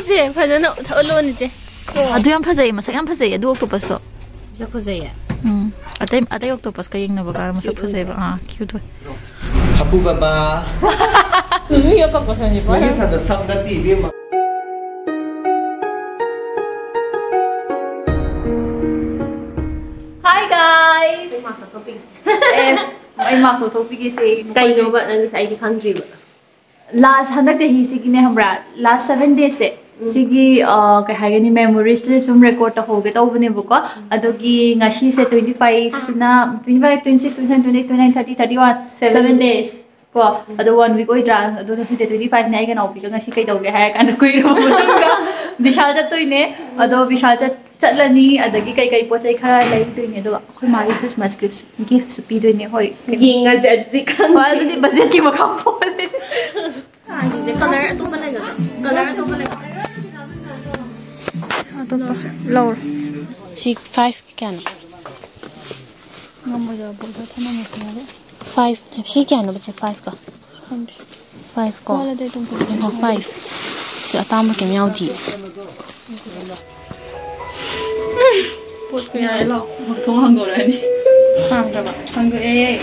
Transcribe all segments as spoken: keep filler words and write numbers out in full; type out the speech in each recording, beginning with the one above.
ꯁꯦ ꯐꯖꯅ ꯊꯛꯑ ꯂꯣꯟꯅꯤꯁꯦ꯫ ꯑꯗꯨ ꯌꯥꯝ ꯐꯖꯩ, ꯃꯁꯛ ꯌꯥꯝ ꯐꯖꯩ ꯑꯗꯨ octopus ꯇꯣ꯫ ꯃꯁꯛ ꯐꯖꯩꯌꯦ꯫ ꯎꯝ, ꯑꯇꯩ ꯑꯇꯩ octopus ꯀ ꯌꯦꯡꯅꯕꯒ ꯃꯁꯛ ꯐꯖꯩꯕ꯫ ꯑꯥ, cute ꯑꯣꯏ꯫ ꯍꯥꯄꯨ ꯕꯕꯥ꯫ ꯃꯤ octopus ꯍꯥꯏꯁꯦ ꯅꯪꯒꯤ ꯁꯥꯗ ꯁꯝ ꯅꯠꯇꯦ ꯏꯕꯦꯝꯃ꯫ Hi guys. Yes, ꯑꯩ mask ꯂꯧꯊꯣꯛꯄꯤꯒꯦꯁꯦ꯫ ꯀꯩꯅꯣꯕ ꯅꯪꯒꯤꯁꯦ? ꯑꯩꯗꯤ ꯈꯪꯗ꯭ꯔꯤꯕ꯫ Last, ꯍꯟꯗꯛ ꯆꯍꯤꯁꯤꯒꯤꯅꯦ, ꯈꯪꯕ꯭ꯔꯥ, last seven days ꯁꯦ, ꯁꯤꯒꯤ ꯑ, ꯀꯩ ꯍꯥꯏꯒꯅꯤ, memories ꯁꯦ ꯁꯨꯝ record ꯇꯧꯍꯧꯒꯦ ꯇꯧꯕꯅꯦꯕꯀꯣ꯫ ꯑꯗꯨꯒꯤ ꯉꯁꯤꯁꯦ twenty five ꯁꯤꯅ, twenty five, twenty six, twenty seven, twenty eight, twenty nine, thirty, thirty one, seven days ꯀꯣ꯫ ꯑꯗꯣ one week ꯑꯣꯏꯗ꯭ꯔꯥ? ꯑꯗꯣ ꯉꯁꯤꯗꯤ twenty five ꯅꯦ꯫ ꯑꯩꯒ ꯅꯥꯎꯄꯤꯒ ꯉꯁꯤ ꯀꯩꯗꯧꯒꯦ ꯍꯥꯏꯔ ꯀꯥꯟꯗ, ꯀꯨꯏꯔꯕ ꯃꯇꯨꯡꯗ ꯕꯤꯁꯥꯜ ꯆꯠꯇꯣꯏꯅꯦ꯫ ꯑꯗꯣ ꯕꯤꯁꯥꯜ ꯆꯠ ꯆꯠꯂꯅꯤ꯫ ꯑꯗꯒꯤ ꯀꯩꯀꯩ ꯄꯣꯠ ꯆꯩ ꯈꯔ ꯂꯩꯗꯣꯏꯅꯦ꯫ ꯑꯗꯨꯒ ꯑꯩꯈꯣꯏ ꯃꯥꯒꯤ Christmas gift, gift ꯁꯨ ꯄꯤꯗꯣꯏꯅꯦ꯫ ꯍꯣꯏ, ꯀꯩꯅꯣ, ꯌꯦꯡꯉꯁꯦ ꯑꯗꯨꯗꯤ ꯈꯪꯗꯦ꯫ ꯍꯣꯏ, ꯑꯗꯨꯗꯤ budget ꯀꯤ ꯃꯈꯥ ꯄꯣꯜꯂꯦ꯫ ꯀꯂꯔ ꯑꯇꯣꯞꯄ ꯂꯩꯒꯗ꯭ꯔꯥ? ꯀꯂꯔ ꯑꯇꯣꯞꯄ ꯂꯩꯒꯗ꯭ꯔꯥ? ꯑꯇꯣꯞꯄ ꯂꯧꯔꯣ꯫ ꯁꯤ five ꯀꯤ ꯀꯌꯥꯅꯣ? ꯉꯝꯃꯣꯏꯗꯕ ꯄꯣꯠ ꯈꯔ ꯊꯝꯃꯝꯃꯁꯦ ꯌꯥꯔꯦ꯫ Five, ꯁꯤ ꯀꯌꯥꯅꯣꯕ ꯆꯦ? Five ꯀꯣ? ꯈꯪꯗꯦ꯫ Five ꯀꯣ? ꯋꯥꯠꯂꯗꯤ ꯑꯩ ꯑꯗꯨꯝ ꯄꯨꯔꯛꯀꯦ꯫ ꯌꯦꯡꯉꯣ, five꯫ ꯁꯤ ꯑꯇꯥꯡꯕ ꯀꯩꯝ ꯌꯥꯎꯗꯤꯌꯦ꯫ ꯄꯣꯠ ꯀꯌꯥ ꯂꯥꯛꯑꯣ? ꯊꯣꯡ ꯍꯥꯡꯗꯣꯔꯛꯑꯅꯤ꯫ ꯍꯥꯡꯗ꯭ꯔꯕ? ꯍꯥꯡꯗꯣꯛꯑꯦ꯫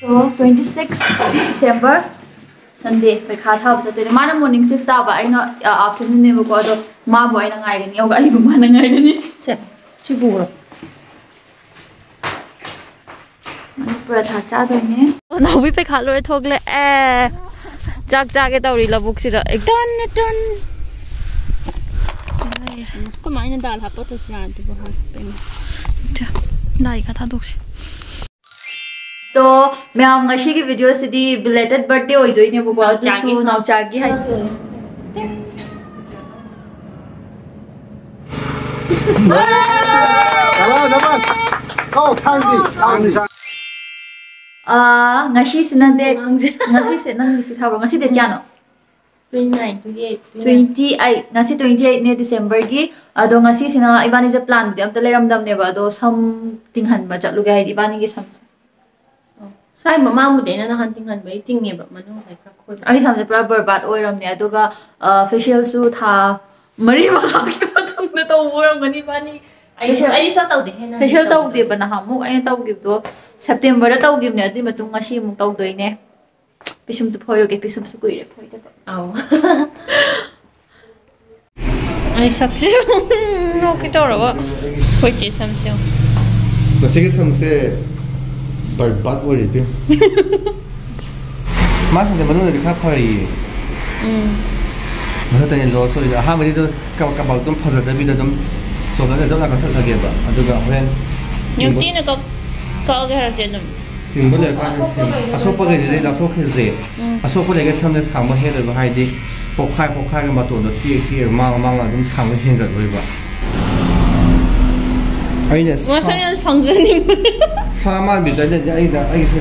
So, twenty six December, Sunday, ꯄꯩꯈꯥ ꯊꯥꯕ ꯆꯠꯇꯣꯏꯅꯦ꯫ ꯃꯥꯅ morning shift ꯇꯥꯕ, ꯑꯩꯅ afternoon ꯅꯦꯕꯀꯣ꯫ ꯑꯗꯣ ꯃꯥꯕꯨ ꯑꯩꯅ ꯉꯥꯏꯒꯅꯤ, ꯑꯗꯨꯒ ꯑꯩꯕꯨ ꯃꯥꯅ ꯉꯥꯏꯒꯅꯤ꯫ ꯁꯦ, ꯁꯤ ꯄꯨꯈ꯭ꯔꯣ꯫ ꯄꯔꯥꯊꯥ ꯆꯥꯗꯣꯏꯅꯦ꯫ ꯅꯥꯎꯕꯤ ꯄꯩꯈꯥ ꯂꯣꯏ ꯊꯣꯛꯂꯛꯑꯦ꯫ ꯆꯥꯛ ꯆꯥꯒꯦ ꯇꯧꯔꯤ ꯂꯧꯕꯨꯛꯁꯤꯗ꯫ ꯇꯟ ꯇꯟ꯫ ꯀꯃꯥꯏꯅ ꯗꯥꯜ ꯍꯥꯞꯄꯛꯇ꯭ꯔꯁꯨ ꯌꯥꯗꯨꯕꯨ ꯍꯥꯞꯄꯦꯅꯦ꯫ ꯂꯥꯏ ꯈꯔ ꯊꯥꯗꯣꯛꯁꯤ꯫ ꯇꯣ, ꯃꯌꯥꯝ, ꯉꯁꯤꯒꯤ video ꯁꯤꯗꯤ belated birthday ꯑꯣꯏꯗꯣꯏꯅꯦꯕꯀꯣ꯫ ꯑꯗꯨꯁꯨ ꯅꯥꯎꯆꯥꯒꯤ꯫ ꯅꯥꯎꯆꯥꯒꯤ ꯍꯥꯏ꯫ ꯁꯕꯥꯁ, ꯁꯕꯥꯁ꯫ ꯀꯣ, ꯈꯥꯡꯗꯤ, ꯈꯥꯡꯗꯤ꯫ ꯑꯥ, ꯉꯁꯤꯁꯤꯅ date, ꯉꯁꯤꯁꯦ ꯅꯪ ꯅꯨꯃꯤꯠ ꯊꯥꯕ꯭ꯔꯣ? ꯉꯁꯤ date ꯀꯌꯥꯅꯣ? Twenty nine, twenty eight, twenty nine. Twenty eight, ꯉꯁꯤ twenty eight ꯅꯦ December ꯒꯤ꯫ ꯑꯗꯣ ꯉꯁꯤꯁꯤꯅ ꯏꯕꯥꯅꯤꯁꯦ plan ꯕꯨꯗꯤ ꯑꯝꯇ ꯂꯩꯔꯝꯗꯕꯅꯦꯕ, ꯑꯗꯣ ꯁꯝ ꯇꯤꯡꯍꯟꯕ ꯆꯠꯂꯨꯒꯦ, ꯍꯥꯏꯗꯤ ꯏꯕꯥꯅꯤꯒꯤ ꯁꯝꯁꯦ꯫ ꯁ꯭ꯋꯥꯏ ꯃꯃꯥꯡꯕꯨꯗꯤ ꯑꯩꯅ ꯅꯍꯥꯟ ꯇꯤꯡꯍꯟꯕꯩ ꯇꯤꯡꯉꯦꯕ, ꯃꯅꯨꯡ ꯁ꯭ꯋꯥꯏ ꯈꯔ ꯈꯣꯏꯕ꯫ ꯑꯩ ꯁꯝꯁꯦ ꯄꯨꯔꯥ ꯕꯔꯕꯥꯠ ꯑꯣꯏꯔꯝꯅꯦ꯫ ꯑꯗꯨꯒ, ꯑ, ꯐꯦꯁꯤꯌꯦꯜꯁꯨ ꯊꯥ ꯃꯔꯤ ꯃꯉꯥꯒꯤ ꯃꯇꯨꯡꯗ ꯇꯧꯕ ꯑꯣꯏꯔꯝꯒꯅꯤ ꯏꯕꯥꯅꯤ꯫ ꯑꯩ, ꯐꯦꯁꯤꯌꯦꯜ ꯑꯩꯗꯤ ꯁꯨꯡꯇꯧ ꯇꯧꯗꯦ, ꯍꯦꯟꯅ ꯐꯦꯁꯤꯌꯦꯜ ꯇꯧꯗꯦ꯫ ꯇꯧꯗꯦꯕ ꯅꯍꯥꯟꯃꯨꯛ ꯑꯩꯅ ꯇꯧꯈꯤꯕꯗꯣ꯫ ꯁꯦꯞꯇꯦꯝꯕꯔꯗ ꯇꯧꯈꯤꯕꯅꯦ꯫ ꯑꯗꯨꯏ ꯃꯇꯨꯡ ꯉꯁꯤ ꯑꯃꯨꯛ ꯇꯧꯗꯣꯏꯅꯦ꯫ ꯄꯤꯁꯨꯝꯁꯨ ꯐꯣꯏꯔꯨꯒꯦ, ꯄꯤꯁꯨꯝꯁꯨ ꯀꯨꯏꯔꯦ ꯐꯣꯏꯗꯕ꯫ ꯑꯧ꯫ ꯑꯩ ꯁꯛꯁꯦ ꯅꯣꯛꯀꯦ ꯇꯧꯔꯒ ꯑꯩꯈꯣꯏ ꯆꯦ ꯁꯝꯁꯦ ꯌꯦꯡꯉꯨ꯫ ꯃꯁꯤꯒꯤ ꯁꯝꯁꯦ ꯕꯔꯕꯥꯠ ꯑꯣꯏꯔꯦ ꯏꯕꯦꯝ꯫ ꯃꯥ ꯁꯝꯁꯦ ꯃꯅꯨꯡꯗꯗꯤ ꯈꯔ ꯐꯔꯤꯌꯦ꯫ ꯎꯝ꯫ ꯃꯊꯛꯇꯅꯦ ꯂꯣꯁ ꯑꯣꯏꯔꯤꯁꯦ꯫ ꯑꯍꯥꯟꯕꯗꯤ ꯑꯗꯨꯝ ꯀ-, ꯀꯕꯛ ꯑꯗꯨꯝ ꯐꯖꯗꯕꯤꯗ ꯑꯗꯨꯝ ꯆꯣꯝꯂꯒ ꯖꯞ ꯂꯥꯎ ꯀꯛꯊꯠꯂꯒꯦꯕ꯫ ꯑꯗꯨꯒ ꯍꯣꯔꯦꯟ ꯌꯥꯝ ꯇꯦꯟꯅ ꯀꯛ-, ꯀꯛꯑꯒꯦ ꯍꯥꯏꯔꯁꯦ ꯑꯗꯨꯝ꯫ ꯇꯤꯡꯕ ꯂꯣꯏꯔꯀꯥꯟꯗ ꯑꯁꯣꯛꯄꯈꯩꯗꯣ ꯂꯧꯊꯣꯛꯈꯤꯁꯦ꯫ ꯎꯝ꯫ ꯑꯁꯣꯛꯄꯈꯩꯗꯨꯗꯤ ꯁꯝꯁꯦ ꯁꯥꯡꯕ ꯍꯦꯜꯂꯣꯏꯕ, ꯍꯥꯏꯗꯤ ꯄꯣꯛꯈꯥꯏ ꯄꯣꯛꯈꯥꯏꯒ ꯃꯇꯣꯟꯗꯣ ꯇꯦꯛ ꯇꯦꯛ ꯃꯥꯡ ꯃꯥꯡ ꯑꯗꯨꯝ ꯁꯥꯡꯕ ꯍꯦꯟꯒꯠꯂꯣꯏꯕ꯫ ꯑꯩꯅ ꯁꯥ-, ꯃꯁꯝ ꯌꯥꯝ ꯁꯥꯡꯖꯅꯤꯡꯕ꯫ ꯁꯥ ꯃꯥꯟꯕꯤ ꯆꯠꯅꯗꯤ ꯑꯩꯅ ꯑꯩꯒꯤ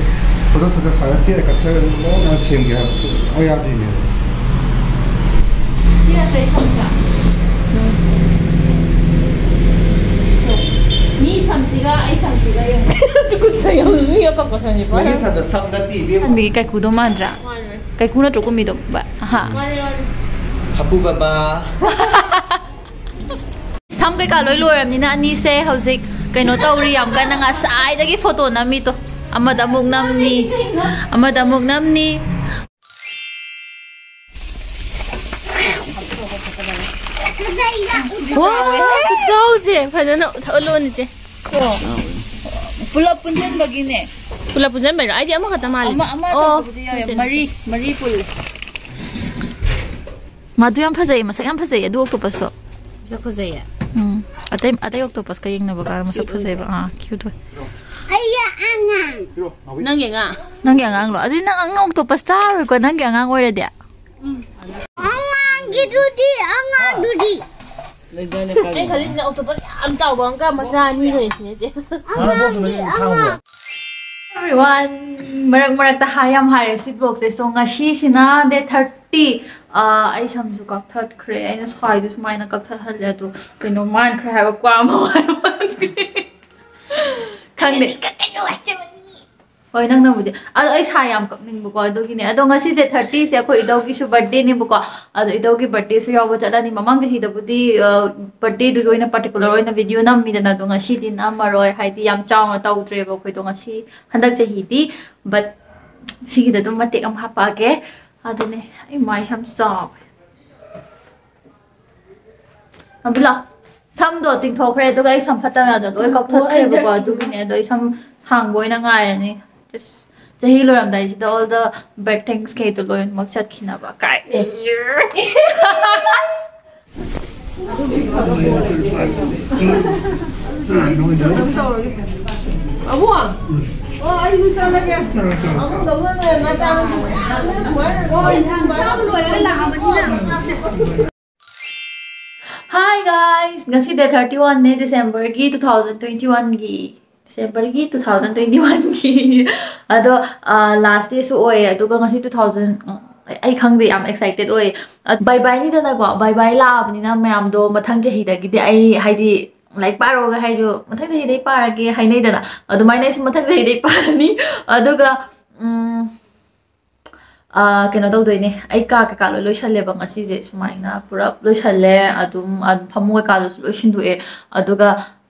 ꯐꯣꯇꯣ ꯐꯣꯇꯣ ꯁꯨꯃꯥꯏꯅ ꯇꯦꯛꯅ ꯀꯛꯊꯠꯂꯒ ꯃꯑꯣꯡ ꯌꯥꯝ ꯁꯦꯝꯒꯦ ꯍꯥꯏꯕꯁꯨ ꯁꯨꯡꯌꯥ ꯌꯥꯗ꯭ꯔꯤꯅꯦ꯫ ꯁꯤ ꯅꯠꯇ꯭ꯔꯣ ꯑꯩ ꯁꯝꯁꯦ? ꯃꯤ ꯁꯝꯁꯤꯒ ꯑꯩ ꯁꯝꯁꯤꯒ ꯌꯦꯡꯉꯣ꯫ ꯇꯨꯀꯠꯆꯩ, ꯃꯤ ꯑꯀꯛꯄ ꯁꯝꯁꯦ ꯅꯪꯒꯤ ꯄꯥꯏꯔꯒ꯫ ꯁꯝꯗꯣ ꯁꯝ ꯅꯠꯇꯦ ꯏꯕꯦꯝꯃ꯫ ꯃꯥꯟꯕꯤꯒꯤ ꯀꯥꯏꯀꯨꯗꯣ ꯃꯥꯟꯗ꯭ꯔꯥ? ꯃꯥꯅꯦ꯫ ꯀꯥꯏꯀꯨ ꯅꯠꯇ꯭ꯔꯣ ꯀꯨꯝꯃꯤꯗꯣ? ꯕ-, ꯍꯥ? ꯃꯥꯅꯦ, ꯃꯥꯅꯦ꯫ ꯍꯥꯄꯨ ꯕꯕꯥ꯫ ꯁꯝ ꯀꯩꯀꯥ ꯂꯣꯏ ꯂꯣꯏꯔꯕꯅꯤꯅ ꯑꯅꯤꯁꯦ ꯍꯧꯖꯤꯛ ꯀꯩꯅꯣ ꯇꯧꯔꯤ, ꯌꯥꯝ ꯀꯟꯅ꯫ ꯉꯁꯥꯏꯗꯒꯤ ꯐꯣꯇꯣ ꯅꯝꯃꯤꯗꯣ꯫ ꯑꯃꯗ ꯑꯃꯨꯛ ꯅꯝꯅꯤ, ꯑꯃꯗ ꯑꯃꯨꯛ ꯅꯝꯅꯤ꯫ ꯋꯥ, ꯈꯨꯆꯥꯎꯁꯦ ꯐꯖꯅ ꯊꯣꯛꯍꯜꯂꯣꯅꯦ, ꯆꯦ꯫ ꯄꯨꯂꯞ ꯄꯨꯟꯁꯤꯟꯕꯒꯤꯅꯦ꯫ ꯄꯨꯂꯞ ꯄꯨꯟꯁꯤꯟꯕꯩꯔꯣ? ꯑꯩꯗꯤ ꯑꯃꯈꯛꯇ ꯃꯥꯜꯂꯦ꯫ ꯑꯃ, ꯑꯃ ꯑꯣ, ꯑꯆꯧꯕꯗꯨꯗꯤ ꯌꯥꯎꯋꯦ꯫ ꯅꯠꯇꯦ, ꯅꯠꯇꯦ꯫ ꯃꯔꯤ, ꯃꯔꯤ ꯄꯨꯜꯂꯦ꯫ ꯃꯥꯗꯨ ꯌꯥꯝ ꯐꯖꯩ, ꯃꯁꯛ ꯌꯥꯝ ꯐꯖꯩ ꯑꯗꯨ octopus ꯇꯣ꯫ ꯃꯁꯛ ꯐꯖꯩꯌꯦ꯫ ꯎꯝ꯫ ꯑꯇꯩ, ꯑꯇꯩ octopus ꯀ ꯌꯦꯡꯅꯕ ꯀꯥꯟꯗ ꯃꯁꯛ cute ꯐꯖꯩꯕ꯫ ꯑꯣꯏꯗ꯭ꯔꯣ? ꯑꯥ, cute ꯑꯣꯏ꯫ ꯑꯩꯒꯤ ꯑꯉꯥꯡ꯫ ꯅꯪꯒꯤ ꯑꯉꯥꯡ? ꯅꯪꯒꯤ ꯑꯉꯥꯡꯂꯣ? ꯑꯗꯨꯗꯤ ꯅꯪ ꯑꯉꯥꯡ octopus ꯆꯥꯔꯣꯏꯀꯣ, ꯅꯪꯒꯤ ꯑꯉꯥꯡ ꯑꯣꯏꯔꯗꯤ꯫ ꯑꯉꯥꯡꯒꯤꯗꯨꯗꯤ, ꯑꯉꯥꯡꯗꯨꯗꯤ꯫ ꯑꯩ ꯈꯜꯂꯤꯁꯤꯅ octopus ꯌꯥꯝ ꯆꯥꯎꯕ ꯑꯃꯒ ꯃꯆꯥ ꯑꯅꯤ ꯂꯩꯔꯤꯁꯤꯅꯦ, ꯆꯦ꯫ ꯑꯉꯥꯡꯒꯤ ꯑꯉꯥꯡ꯫ Everyone, ꯃꯔꯛ ꯃꯔꯛꯇ ꯍꯥꯏ ꯌꯥꯝ ꯍꯥꯏꯔꯦ ꯁꯤ vlog ꯁꯦ꯫ So, ꯉꯁꯤꯁꯤꯅ day thirty꯫ ꯑꯥ, ꯑꯩ ꯁꯝꯁꯨ ꯀꯛꯊꯠꯈ꯭ꯔꯦ꯫ ꯑꯩꯅ ꯁ꯭ꯋꯥꯏꯗ ꯁꯨꯃꯥꯏꯅ ꯀꯛꯊꯠꯍꯜꯂꯦ꯫ ꯑꯗꯣ ꯀꯩꯅꯣ ꯃꯥꯟꯈ꯭ꯔꯦ ꯍꯥꯏꯕ ꯀ꯭ꯋꯥ ꯑꯃ ꯍꯥꯏꯕ ꯈꯪꯗꯦ꯫ ꯍꯣꯏ, ꯅꯪꯅꯕꯨꯗꯤ꯫ ꯑꯗꯣ ꯑꯩ ꯁꯥ ꯌꯥꯝ ꯀꯛꯅꯤꯡꯕꯀꯣ, ꯑꯗꯨꯒꯤꯅꯦ꯫ ꯑꯗꯣ ꯉꯁꯤ ꯗꯦꯠ ꯊꯥꯔꯇꯤꯁꯦ ꯑꯩꯈꯣꯏ ꯏꯙꯧꯒꯤꯁꯨ ꯕꯔꯊꯗꯦꯅꯦꯕꯀꯣ꯫ ꯑꯗꯣ ꯏꯙꯧꯒꯤ ꯕꯔꯊꯗꯦꯁꯨ ꯌꯥꯎꯕ ꯆꯠꯂꯅꯤ꯫ ꯃꯃꯥꯡ ꯆꯍꯤꯗꯕꯨꯗꯤ ꯕꯔꯊꯗꯦꯗꯨꯒꯤ ꯑꯣꯏꯅ ꯄꯥꯔꯇꯤꯀꯨꯂꯔ ꯑꯣꯏꯅ ꯚꯤꯗꯤꯑꯣ ꯅꯝꯃꯤꯗꯅ, ꯑꯗꯣ ꯉꯁꯤꯗꯤ ꯅꯝꯃꯔꯣꯏ, ꯍꯥꯏꯗꯤ ꯌꯥꯝ ꯆꯥꯎꯅ ꯇꯧꯗ꯭ꯔꯦꯕ ꯑꯩꯈꯣꯏꯗꯣ ꯉꯁꯤ, ꯍꯟꯗꯛ ꯆꯍꯤꯗꯤ꯫ ꯕꯠ ꯁꯤꯒꯤꯗ ꯑꯗꯨꯝ ꯃꯇꯦꯛ ꯑꯃ ꯍꯥꯞꯄꯛꯑꯒꯦ꯫ ꯑꯗꯨꯅꯦ꯫ ꯑꯩ ꯃꯥꯏꯁꯦ ꯌꯥꯝ ꯆꯥꯎꯋꯦ꯫ ꯑꯕꯤꯂꯥ, ꯁꯝꯗꯣ ꯇꯤꯡꯊꯣꯛꯈ꯭ꯔꯦ, ꯑꯗꯨꯒ ꯑꯩ ꯁꯝ ꯐꯠꯇꯕ ꯌꯥꯗꯣ ꯂꯣꯏ ꯀꯛꯊꯠꯈ꯭ꯔꯦꯕꯀꯣ, ꯑꯗꯨꯒꯤꯅꯦ꯫ ꯑꯗꯣ ꯑꯩ ꯁꯝ ꯁꯥꯡꯕ ꯑꯣꯏꯅ ꯉꯥꯏꯔꯅꯤ꯫ Just ꯆꯍꯤ ꯂꯣꯏꯔꯝꯗꯥꯏꯁꯤꯗ all the bad things ꯈꯩꯗꯣ ꯂꯣꯏꯅꯃꯛ ꯆꯠꯈꯤꯅꯕ ꯀꯥꯏ꯫ ꯑꯕꯨꯡ, ꯑꯣ, ꯑꯩꯁꯨ ꯆꯠꯂꯒꯦ꯫ ꯑꯕꯨꯡꯗꯧꯅꯅꯦ, ꯅꯆꯥꯅꯁꯨ ꯃꯌꯥꯝꯅ ꯁꯨꯃꯥꯏꯅ ꯆꯥꯕ ꯂꯣꯏꯔꯒ ꯂꯥꯛꯑꯕꯅꯤꯅ꯫ Hi guys! ꯉꯁꯤ ꯗꯦꯠ ꯊꯥꯔꯇꯤ ꯋꯥꯟꯅꯦ, ꯗꯤꯁꯦꯝꯕꯔꯒꯤ ꯇꯨ ꯊꯥꯎꯖꯟ ꯇ꯭ꯋꯦꯟꯇꯤ ꯋꯥꯟꯒꯤ꯫ ꯗꯤꯁꯦꯝꯕꯔꯒꯤ ꯇꯨ ꯊꯥꯎꯖꯟ ꯇ꯭ꯋꯦꯟꯇꯤ ꯋꯥꯟꯒꯤ꯫ ꯑꯗꯣ, ꯂꯥꯁ ꯗꯦꯁꯨ ꯑꯣꯏꯌꯦ, ꯑꯗꯨꯒ ꯉꯁꯤ ꯇꯨ ꯊꯥꯎꯖꯟ, ꯑꯩ ꯈꯪꯗꯦ, ꯌꯥꯝ ꯑꯦꯛꯁꯥꯏꯇꯦꯠ ꯑꯣꯏꯌꯦ꯫ ꯕꯥꯏ ꯕꯥꯏꯅꯤꯗꯅꯀꯣ, ꯕꯥꯏ ꯕꯥꯏ ꯂꯥꯛꯑꯕꯅꯤꯅ ꯃꯌꯥꯝꯗꯣ ꯃꯊꯪ ꯆꯍꯤꯗꯒꯤꯗꯤ ꯑꯩ, ꯍꯥꯏꯗꯤ, ꯂꯥꯏꯔꯤꯛ ꯄꯥꯔꯣꯒ ꯍꯥꯏꯔꯁꯨ, "ꯃꯊꯪ ꯆꯍꯤꯗꯩ ꯄꯥꯔꯒꯦ" ꯍꯥꯏꯅꯩꯗꯅ, ꯑꯗꯨꯃꯥꯏꯅ ꯑꯩꯁꯨ ꯃꯊꯪ ꯆꯍꯤꯗꯩ ꯄꯥꯔꯅꯤ꯫ ꯑꯗꯨꯒ, ꯎꯝ, ꯑ, ꯀꯩꯅꯣ ꯇꯧꯗꯣꯏꯅꯦ, ꯑꯩ ꯀꯥ ꯀꯩꯀꯥ ꯂꯣꯏ ꯂꯣꯏꯁꯜꯂꯦꯕ ꯉꯁꯤꯁꯦ, ꯁꯨꯃꯥꯏꯅ ꯄꯨꯔꯞ ꯂꯣꯏꯁꯜꯂꯦ꯫ ꯑꯗꯨꯝ, ꯑ, ꯐꯃꯨꯡ ꯀꯩꯀꯥꯗꯨꯁꯨ ꯂꯣꯏ ꯁꯤꯟꯗꯣꯛꯑꯦ꯫ ꯑꯗꯨꯒ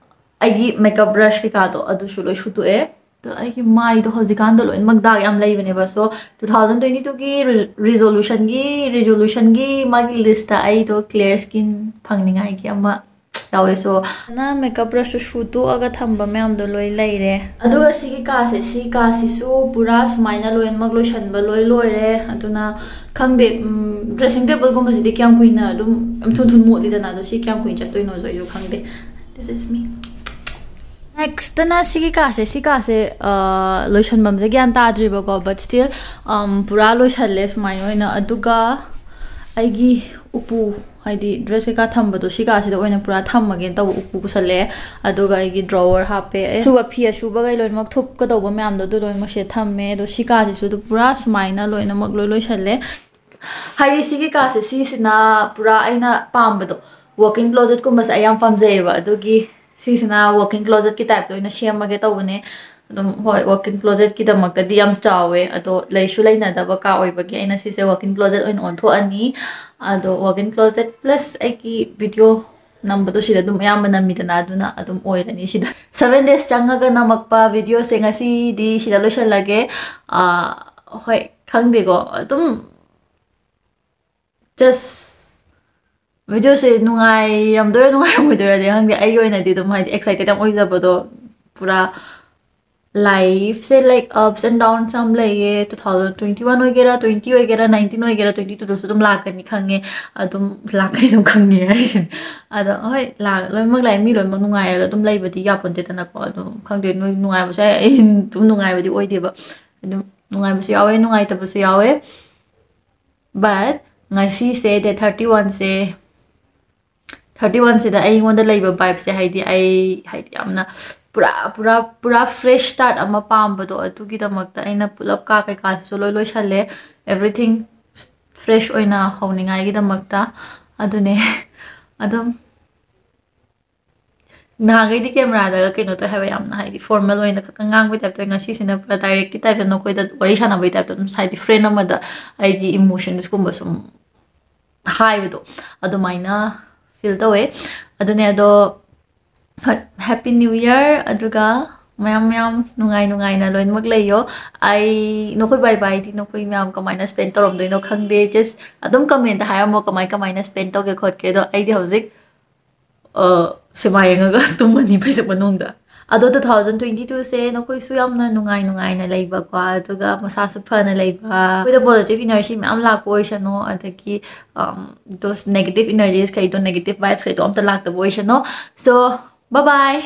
ꯑꯩꯒꯤ ꯃꯦꯀꯞ ꯕ꯭ꯔꯁ ꯀꯩꯀꯥꯗꯣ ꯑꯗꯨꯁꯨ ꯂꯣꯏ ꯁꯨꯗꯣꯛꯑꯦ꯫ ꯑꯗꯣ ꯑꯩꯒꯤ ꯃꯥꯏꯗꯣ ꯍꯧꯖꯤꯛꯀꯥꯟꯗꯣ ꯂꯣꯏꯅꯃꯛ ꯗꯥꯛ ꯌꯥꯝ ꯂꯩꯕꯅꯦꯕ꯫ So, ꯇꯨ ꯊꯥꯎꯖꯟ ꯇ꯭ꯋꯦꯟꯇꯤ ꯇꯨꯒꯤ ꯔꯤ-, ꯔꯤꯖꯣꯂꯨꯁꯟꯒꯤ, ꯔꯤꯖꯣꯂꯨꯁꯟꯒꯤ ꯃꯥꯒꯤ ꯂꯤꯁꯇ ꯑꯩꯗꯣ ꯀ꯭ꯂꯤꯌꯥꯔ ꯁ꯭ꯀꯤꯟ ꯐꯪꯅꯤꯡꯉꯥꯏꯒꯤ ꯑꯃ ꯌꯥꯎꯋꯦ꯫ So, ꯅ ꯃꯦꯀꯞ ꯕ꯭ꯔꯁꯇꯨ ꯁꯨꯗꯣꯛꯑꯒ ꯊꯝꯕ ꯃꯌꯥꯝꯗꯣ ꯂꯣꯏ ꯂꯩꯔꯦ꯫ ꯑꯗꯨꯒ ꯁꯤꯒꯤ ꯀꯥꯁꯦ, ꯁꯤ ꯀꯥꯁꯤꯁꯨ ꯄꯨꯔꯥ ꯁꯨꯃꯥꯏꯅ ꯂꯣꯏꯅꯃꯛ ꯂꯣꯏꯁꯟꯕ ꯂꯣꯏ ꯂꯣꯏꯔꯦ꯫ ꯑꯗꯨꯅ ꯈꯪꯗꯦ, ꯎꯝ, ꯗ꯭ꯔꯦꯁꯤꯡ ꯇꯦꯕꯜꯒꯨꯝꯕꯁꯤꯗꯤ ꯀꯌꯥꯝ ꯀꯨꯏꯅ ꯑꯗꯨꯝ, ꯌꯥꯝ ꯊꯨ ꯊꯨꯅ ꯃꯣꯠꯂꯤꯗꯅ, ꯑꯗꯣ ꯁꯤ ꯀꯌꯥꯝ ꯀꯨꯏꯅ ꯆꯠꯇꯣꯏꯅꯣꯁꯨ ꯑꯩꯁꯨ ꯈꯪꯗꯦ꯫ This is me. ꯅꯦꯛꯁꯇꯅ ꯁꯤꯒꯤ ꯀꯥꯁꯦ, ꯁꯤ ꯀꯥꯁꯦ, ꯑ, ꯂꯣꯏꯁꯟꯐꯝꯁꯦ ꯒ꯭ꯌꯥꯟ ꯇꯥꯗ꯭ꯔꯤꯕꯀꯣ, but still, ꯎꯝ, ꯄꯨꯔꯥ ꯂꯣꯏꯁꯜꯂꯦ ꯁꯨꯃꯥꯏꯅ ꯑꯣꯏꯅ꯫ ꯑꯗꯨꯒ ꯑꯩꯒꯤ ꯎꯄꯨ, ꯍꯥꯏꯗꯤ ꯗ꯭ꯔꯦꯁ ꯀꯩꯀꯥ ꯊꯝꯕꯗꯣ, ꯁꯤ ꯀꯥꯁꯤꯗ ꯑꯣꯏꯅ ꯄꯨꯔꯥ ꯊꯝꯃꯒꯦꯅ ꯇꯧꯕ, ꯎꯄꯨ ꯄꯨꯁꯜꯂꯛꯑꯦ꯫ ꯑꯗꯨꯒ ꯑꯩꯒꯤ ꯗ꯭ꯔꯣꯋꯔ ꯍꯥꯞꯄꯦ꯫ ꯑꯩ ꯁꯨꯕ, ꯐꯤ ꯑꯁꯨꯕꯈꯩ ꯂꯣꯏꯅꯃꯛ ꯊꯨꯞꯀꯗꯧꯕ ꯃꯌꯥꯝꯗꯣ ꯑꯗꯨ ꯂꯣꯏꯅꯃꯛꯁꯦ ꯊꯝꯃꯦ꯫ ꯑꯗꯣ ꯁꯤ ꯀꯥꯁꯤꯁꯨ ꯑꯗꯨ ꯄꯨꯔꯥ ꯁꯨꯃꯥꯏꯅ ꯂꯣꯏꯅꯃꯛ ꯂꯣꯏ ꯂꯣꯏꯁꯜꯂꯦ꯫ ꯍꯥꯏꯗꯤ ꯁꯤꯒꯤ ꯀꯥꯁꯦ, ꯁꯤꯁꯤꯅ ꯄꯨꯔꯥ ꯑꯩꯅ ꯄꯥꯝꯕꯗꯣ, ꯋꯣꯛ ꯏꯟ ꯀ꯭ꯂꯣꯖꯦꯠꯀꯨꯝꯕꯁꯦ ꯑꯩ ꯌꯥꯝ ꯄꯥꯝꯖꯩꯌꯦꯕ꯫ ꯑꯗꯨꯒꯤ ꯁꯤꯁꯤꯅ ꯋꯣꯛ ꯏꯟ ꯀ꯭ꯂꯣꯖꯦꯠꯀꯤ ꯇꯥꯏꯞꯇ ꯑꯣꯏꯅ ꯁꯦꯝꯃꯒꯦ ꯇꯧꯕꯅꯦ꯫ ꯑꯗꯨꯝ, ꯍꯣꯏ, walk-in closet-ꯀꯤꯗꯃꯛꯇꯗꯤ ꯌꯥꯝ ꯆꯥꯎꯋꯦ, ꯑꯗꯣ ꯂꯩꯁꯨ ꯂꯩꯅꯗꯕ ꯀꯥ ꯑꯣꯏꯕꯒꯤ ꯑꯩꯅ ꯁꯤꯁꯦ walk-in closet ꯑꯣꯏꯅ ꯑꯣꯟꯊꯣꯛꯑꯅꯤ꯫ ꯑꯗꯣ walk-in closet plus ꯑꯩꯒꯤ video ꯅꯝꯕꯗꯣ ꯁꯤꯗ ꯑꯗꯨꯝ ꯑꯌꯥꯝꯕ ꯅꯝꯃꯤꯗꯅ, ꯑꯗꯨꯅ ꯑꯗꯨꯝ ꯑꯣꯏꯔꯅꯤ ꯁꯤꯗ꯫ Seven days ꯆꯪꯉꯒ ꯅꯝꯃꯛꯄ video-ꯁꯦ ꯉꯁꯤꯗꯤ ꯁꯤꯗ ꯂꯣꯏꯁꯤꯜꯂꯒꯦ꯫ ꯑꯥ, ꯍꯣꯏ, ꯈꯪꯗꯦꯀꯣ, ꯑꯗꯨꯝ just video-ꯁꯦ ꯅꯨꯡꯉꯥꯏꯔꯝꯗꯣꯏꯔꯥ ꯅꯨꯡꯉꯥꯏꯔꯝꯃꯣꯏꯗꯣꯏꯔꯥꯗꯤ ꯈꯪꯗꯦ꯫ ꯑꯩꯒꯤ ꯑꯣꯏꯅꯗꯤ ꯑꯗꯨꯝ, ꯍꯥꯏꯗꯤ, excited ꯌꯥꯝ ꯑꯣꯏꯖꯕꯗꯣ, ꯄꯨꯔꯥ life-ꯁꯦ, like, ups and downs ꯌꯥꯝ ꯂꯩꯌꯦ꯫ Two thousand twenty one ꯑꯣꯏꯒꯦꯔꯥ, twenty ꯑꯣꯏꯒꯦꯔꯥ, nineteen ꯑꯣꯏꯒꯦꯔꯥ, twenty two-ꯗꯁꯨ ꯑꯗꯨꯝ ꯂꯥꯛꯀꯅꯤ ꯈꯪꯉꯦ꯫ ꯑꯗꯨꯝ ꯂꯥꯛꯀꯅꯤ ꯑꯗꯨꯝ ꯈꯪꯉꯦ ꯍꯥꯏꯁꯤꯅꯦ꯫ ꯑꯗꯣ ꯍꯣꯏ, ꯂꯥꯛ-, ꯂꯣꯏꯅꯃꯛ ꯂꯥꯛꯑꯦ, ꯃꯤ ꯂꯣꯏꯅꯃꯛ ꯅꯨꯡꯉꯥꯏꯔꯒ ꯑꯗꯨꯝ ꯂꯩꯕꯗꯤ ꯌꯥꯄꯣꯟꯇꯦꯗꯅꯀꯣ꯫ ꯑꯗꯣ ꯈꯪꯗꯦ, ꯅꯣꯏ ꯅꯨꯡꯉꯥꯏꯕꯁꯨ ꯌꯥꯏ, ꯑꯩ ꯑꯗꯨꯝ ꯅꯨꯡꯉꯥꯏꯕꯗꯤ ꯑꯣꯏꯗꯦꯕ꯫ ꯑꯗꯨꯝ ꯅꯨꯡꯉꯥꯏꯕꯁꯨ ꯌꯥꯎꯋꯦ, ꯅꯨꯡꯉꯥꯏꯇꯕꯁꯨ ꯌꯥꯎꯋꯦ꯫ But ꯉꯁꯤꯁꯦ, date thirty one-ꯁꯦ, thirty one-ꯁꯤꯗ ꯑꯩꯉꯣꯟꯗ ꯂꯩꯕ vibe-ꯁꯦ, ꯍꯥꯏꯗꯤ, ꯑꯩ, ꯍꯥꯏꯗꯤ, ꯌꯥꯝꯅ ꯄꯨꯔꯥ, ꯄꯨꯔꯥ, ꯄꯨꯔꯥ fresh start ꯑꯃ ꯄꯥꯝꯕꯗꯣ, ꯑꯗꯨꯒꯤꯗꯃꯛꯇ ꯑꯩꯅ ꯄꯨꯂꯞ ꯀꯥ ꯀꯩꯀꯥꯁꯤꯁꯨ ꯂꯣꯏ ꯂꯣꯏꯁꯜꯂꯦ, everything fresh ꯑꯣꯏꯅ ꯍꯧꯅꯤꯡꯉꯥꯏꯒꯤꯗꯃꯛꯇ꯫ ꯑꯗꯨꯅꯦ꯫ ꯑꯗꯨꯝ ꯅꯍꯥꯟꯈꯩꯗꯤ camera-ꯗꯒ ꯀꯩꯅꯣ ꯇꯧꯋꯦ ꯍꯥꯏꯕ, ꯌꯥꯝꯅ, ꯍꯥꯏꯗꯤ, formal ꯑꯣꯏꯅ ꯈꯛꯇꯪ ꯉꯥꯡꯕꯩ type ꯇꯧꯋꯦ꯫ ꯉꯁꯤꯁꯤꯅ ꯄꯨꯔꯥ direct-ꯀꯤ type-ꯇ ꯅꯈꯣꯏꯗ ꯋꯥꯔꯤ ꯁꯥꯟꯅꯕꯩ type-ꯇ ꯑꯗꯨꯝ, ꯍꯥꯏꯗꯤ, friend ꯑꯃꯗ ꯑꯩꯒꯤ emotions-ꯀꯨꯝꯕ ꯁꯨꯝ ꯍꯥꯏꯕꯗꯣ, ꯑꯗꯨꯃꯥꯏꯅ feel ꯇꯧꯋꯦ꯫ ꯑꯗꯨꯅꯦ, ꯑꯗꯣ, ꯍꯣꯏ, Happy New Year, ꯑꯗꯨꯒ ꯃꯌꯥꯝ ꯃꯌꯥꯝ ꯅꯨꯡꯉꯥꯏ ꯅꯨꯡꯉꯥꯏꯅ ꯂꯣꯏꯅꯃꯛ ꯂꯩꯌꯣ꯫ ꯑꯩ, ꯅꯈꯣꯏ bye bye-ꯗꯤ ꯅꯈꯣꯏ ꯃꯌꯥꯝ ꯀꯃꯥꯏꯅ spend ꯇꯧꯔꯝꯗꯣꯏꯅꯣ ꯈꯪꯗꯦ, just ꯑꯗꯨꯝ comment-ꯇ ꯍꯥꯏꯔꯝꯃꯣ, ꯀꯃꯥꯏ ꯀꯃꯥꯏꯅ spend ꯇꯧꯒꯦ ꯈꯣꯠꯀꯦ꯫ ꯑꯗꯣ ꯑꯩꯗꯤ ꯍꯧꯖꯤꯛ ꯑ, ꯁꯤꯃꯥ ꯌꯦꯡꯉꯒ ꯇꯨꯝꯃꯅꯤ ꯐꯩꯖꯨꯞ ꯃꯅꯨꯡꯗ꯫ ꯑꯗꯣ two thousand twenty two-ꯁꯦ ꯅꯈꯣꯏꯁꯨ ꯌꯥꯝꯅ ꯅꯨꯡꯉꯥꯏ ꯅꯨꯡꯉꯥꯏꯅ ꯂꯩꯕꯀꯣ, ꯑꯗꯨꯒ ꯃꯁꯥꯁꯨ ꯐꯅ ꯂꯩꯕ, ꯑꯩꯈꯣꯏꯗ positive energy ꯃꯌꯥꯝ ꯂꯥꯛꯄ ꯑꯣꯏꯁꯅꯨ, ꯑꯗꯒꯤ, um, those negative energies ꯈꯩꯗꯣ, negative vibes ꯈꯩꯗꯣ ꯑꯝꯇ ꯂꯥꯛꯇꯕ ꯑꯣꯏꯁꯅꯨ꯫ So, bye bye!